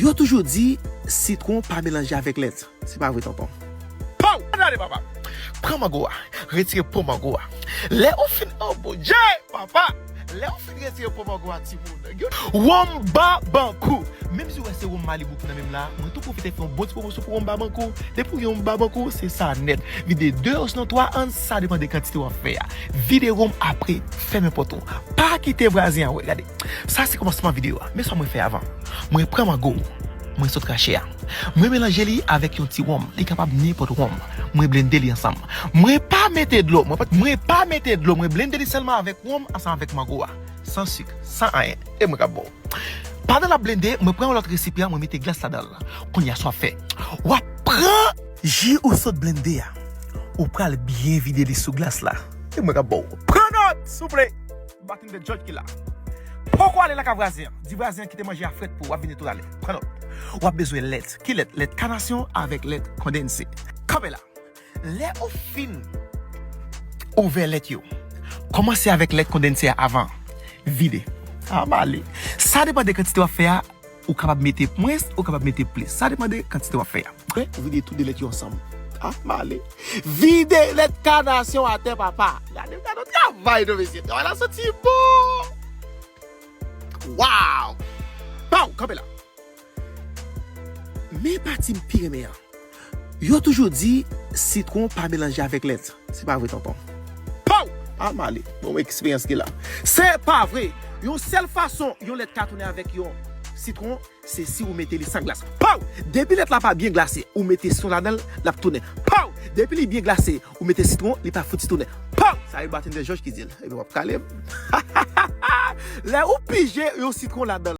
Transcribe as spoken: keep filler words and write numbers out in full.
Yo toujou di sitwon pa melanje avèk lèt. Se pa vre, tonton. Pow! Gade, papa. Pran mango a. Retire po mango a. Lè ou fin, oh, Bondye, papa. Lè ou fin retire po mango a, timoun. Wonm Babankou. Menm si w wè se wonm Malibu ki nan men m la, mwen tou pwofite fè yon bon ti pwomosyon pou wonm Babankou. Depi w gen wonm Babankou, se sa nèt. Vide de, osinon twa, an, sa depann de kantite w ap fè a. Vide wonm apre, fèmen pòt ou. Pa kite vwazen an wè, gade. Sa se kòmansman videyo a. Men sa mwen fè avan. Mwen pran mango. Mwen sot rache a. Mwen melanje li avèk yon ti wonm. Li kapab nenpòt wonm. Mwen blende li ansanm. Mwen pa mete dlo. Mwen pa, mwen pa mete dlo. Mwen blende li sèlman avèk wonm ansanm avèk mango a. San sik, san anyen. E mwen k ap ba w. Pandan l ap blende, mwen pran yon lòt resipyan, mwen mete glas ladan l. Kounye a sa w ap fè. W ap pran ji ou sot blende a. Ou pral byen vide li sou glas la. E mwen k ap ba w. Pran nòt, souple. Batin de George ki la. Poko ale lakay vwazen an. Di vwazen an kite manje a frèt pou w, w ap vini toutalè. Pran nòt. W ap bezwen lèt. Ki lèt? Lèt kanasyon avèk lèt kondanse. Kanpe la. Lè ou fin ouvè lèt yo, kòmanse avèk lèt kondanse a avan. Vide. A, m ale. Sa depann de kantite w ap fè a. Ou kapab mete mwens, ou kapab mete plis. Sa depann de kantite w ap fè a. Prè? Vide tou de lèt yo ansanm. A, m ale. Vide lèt kanasyon atè, papa. Gade, gade yon travay, non, mesye. Travay la soti bon. Waw! Pow! Kanpe la. Men pati m pi renmen an. Yo toujou di sitwon pa melanje avèk lèt. Se pa vre, tonton. Pow! A, m ale. Bon, eksperyans ki la. Se pa vre. Yon sèl fason yon lèt ka tounen avèk yon sitwon, se si ou mete li san glas. Pow! Depi lèt la pa byen glase, ou mete sitwon ladan l, l ap tounen. Pow! Depi li byen glase, ou mete sitwon, li pa fouti tounen. Pow! Sa e Batin de George ki di l. Epi w ap kale m. Lè ou pije yon sitwon ladan l,